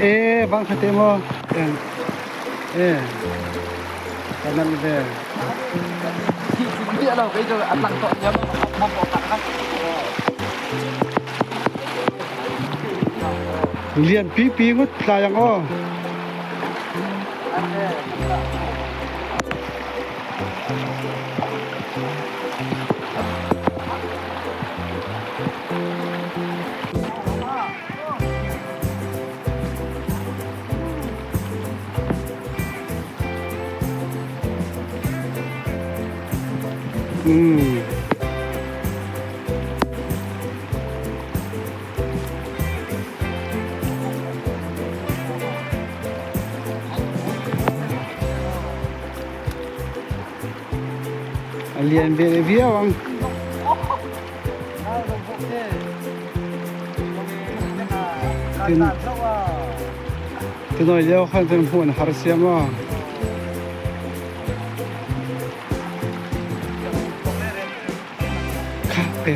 E bang khate mo en e kanan ve. Lian pi pi ngut tlai ang aw. Mm. A lian ve viau ang. Tunawi lio khan cun hmuh an har sia maw. Kha pe.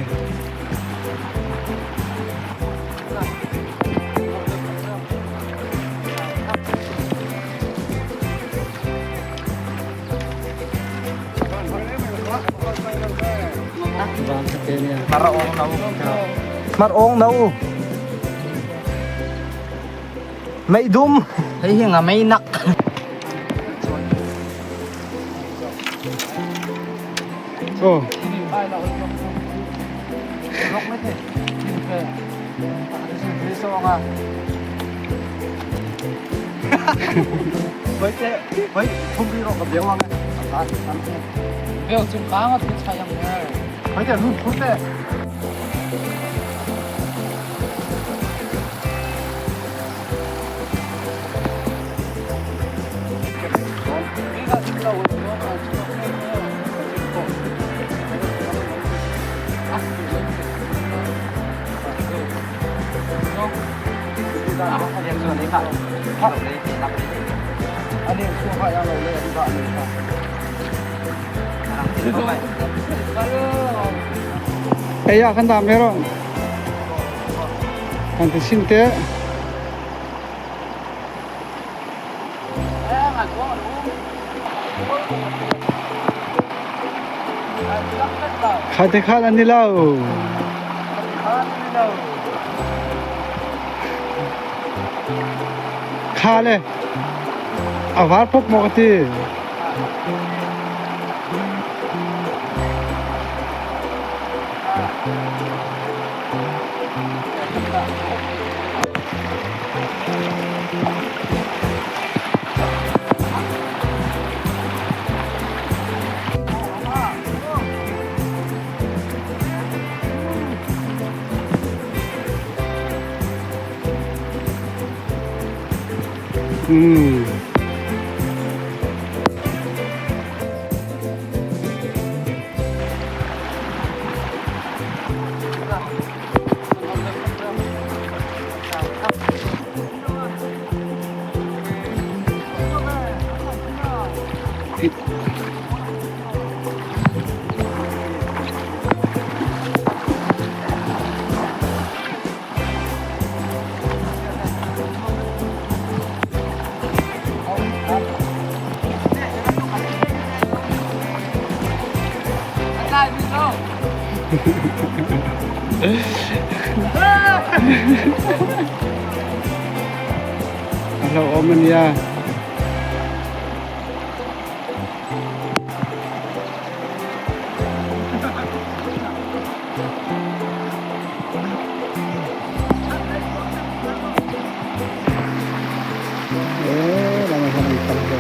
Marong no. Mei dum. Hei hi nga mei nak. Oh. Ei ah kan dah mero. Kan ti sin te. Kha te khan an ni lo. Kha le a var pop maw ka ti. Mm. A hlauhawm a nia. Helamah hian an kal hle.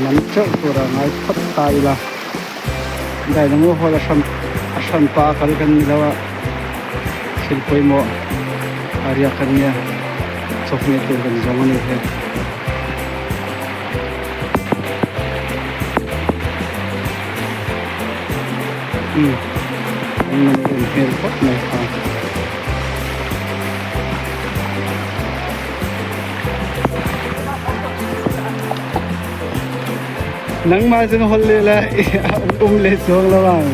Lam teuh tura ngai phawt ta ila. Dynamo hall a hran a hranpa a kal kan ni lo a thil pawimawh a riak kan nia chawhmeh tur kan zawng a ni he. Umm an man en hmel khawp mai kha. Nangmah cun holh leh le um le chuang lo ang.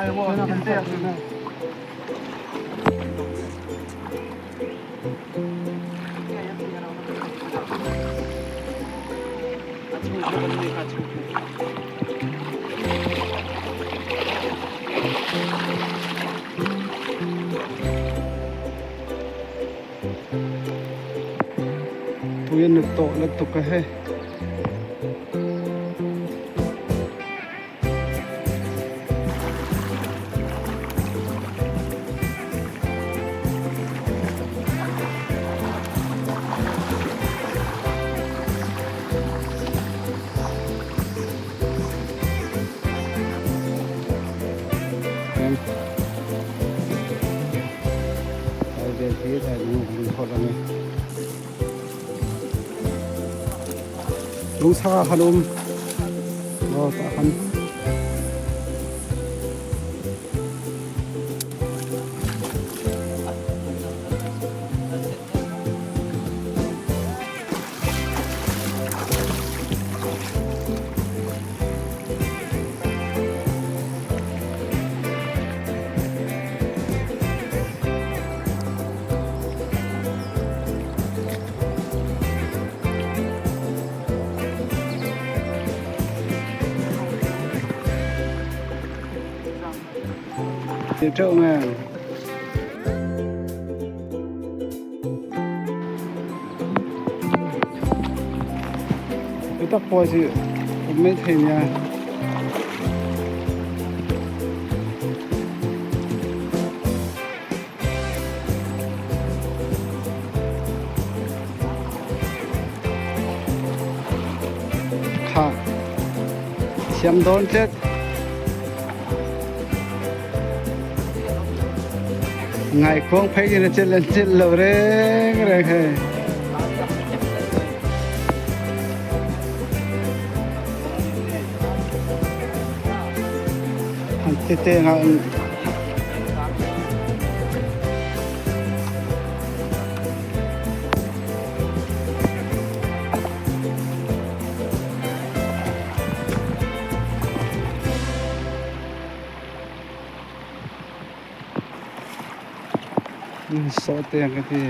Tui an tawh lutuk a hei. Lungchak ah khan um aw tah khan. Teuh nge. Tak pawl cu um men thei nia. Kha siam dawn tlet. Ngaikhuang phei in a cil an cil lo reng reng hei. An tete nga Sawh te ka ti.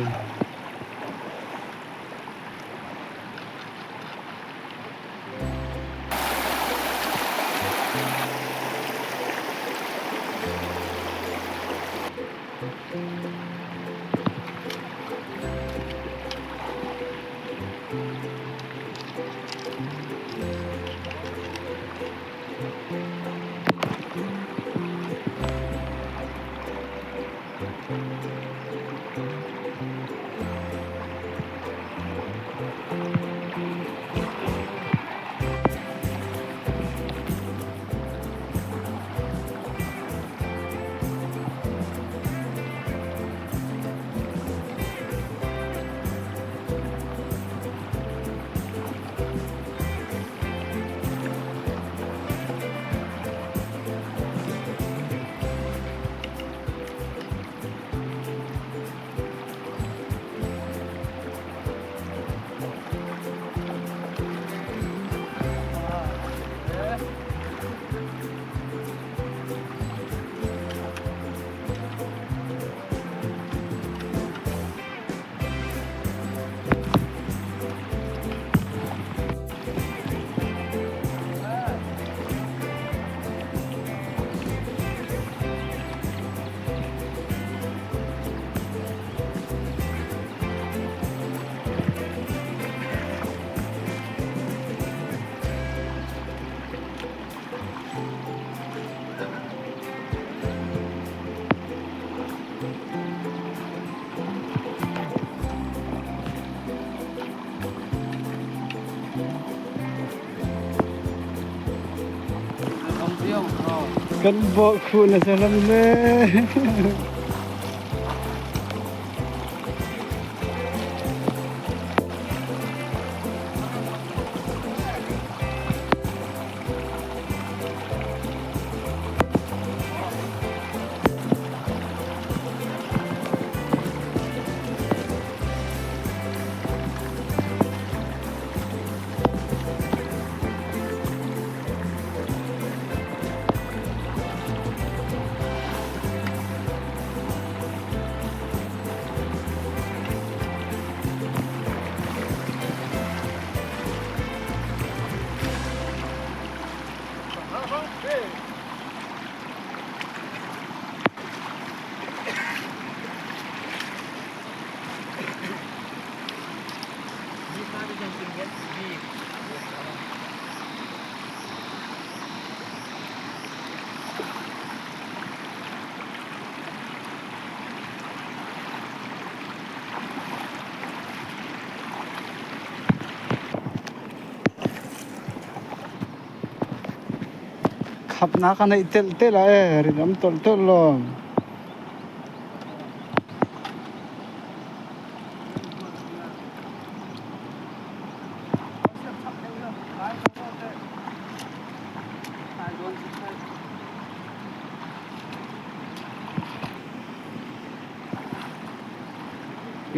Kan bawh khu na sa lam le. Khapnak a neih telh telh ah ee rin am tawlh tawlh lawm.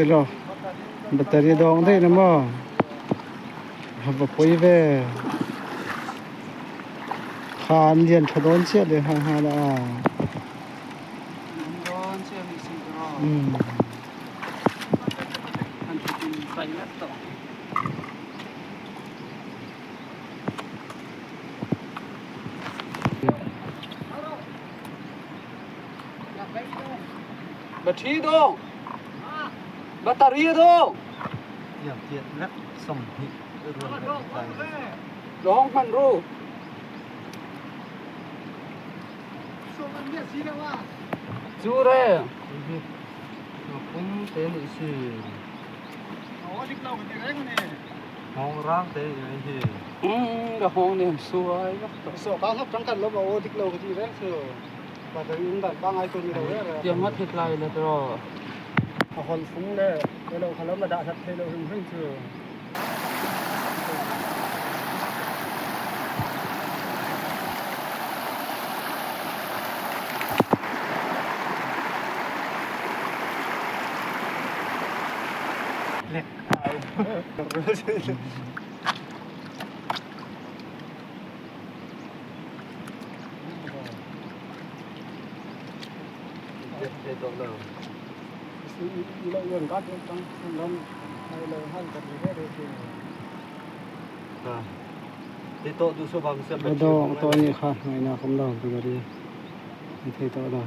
Ilo battery dawng daih na maw? Va pui ve. Kha an lian tha dawn chiah leh nghal nghal a. Dawng tawh a nih kha ngaihna ka awm lo ti ka ri an thei tawh lo.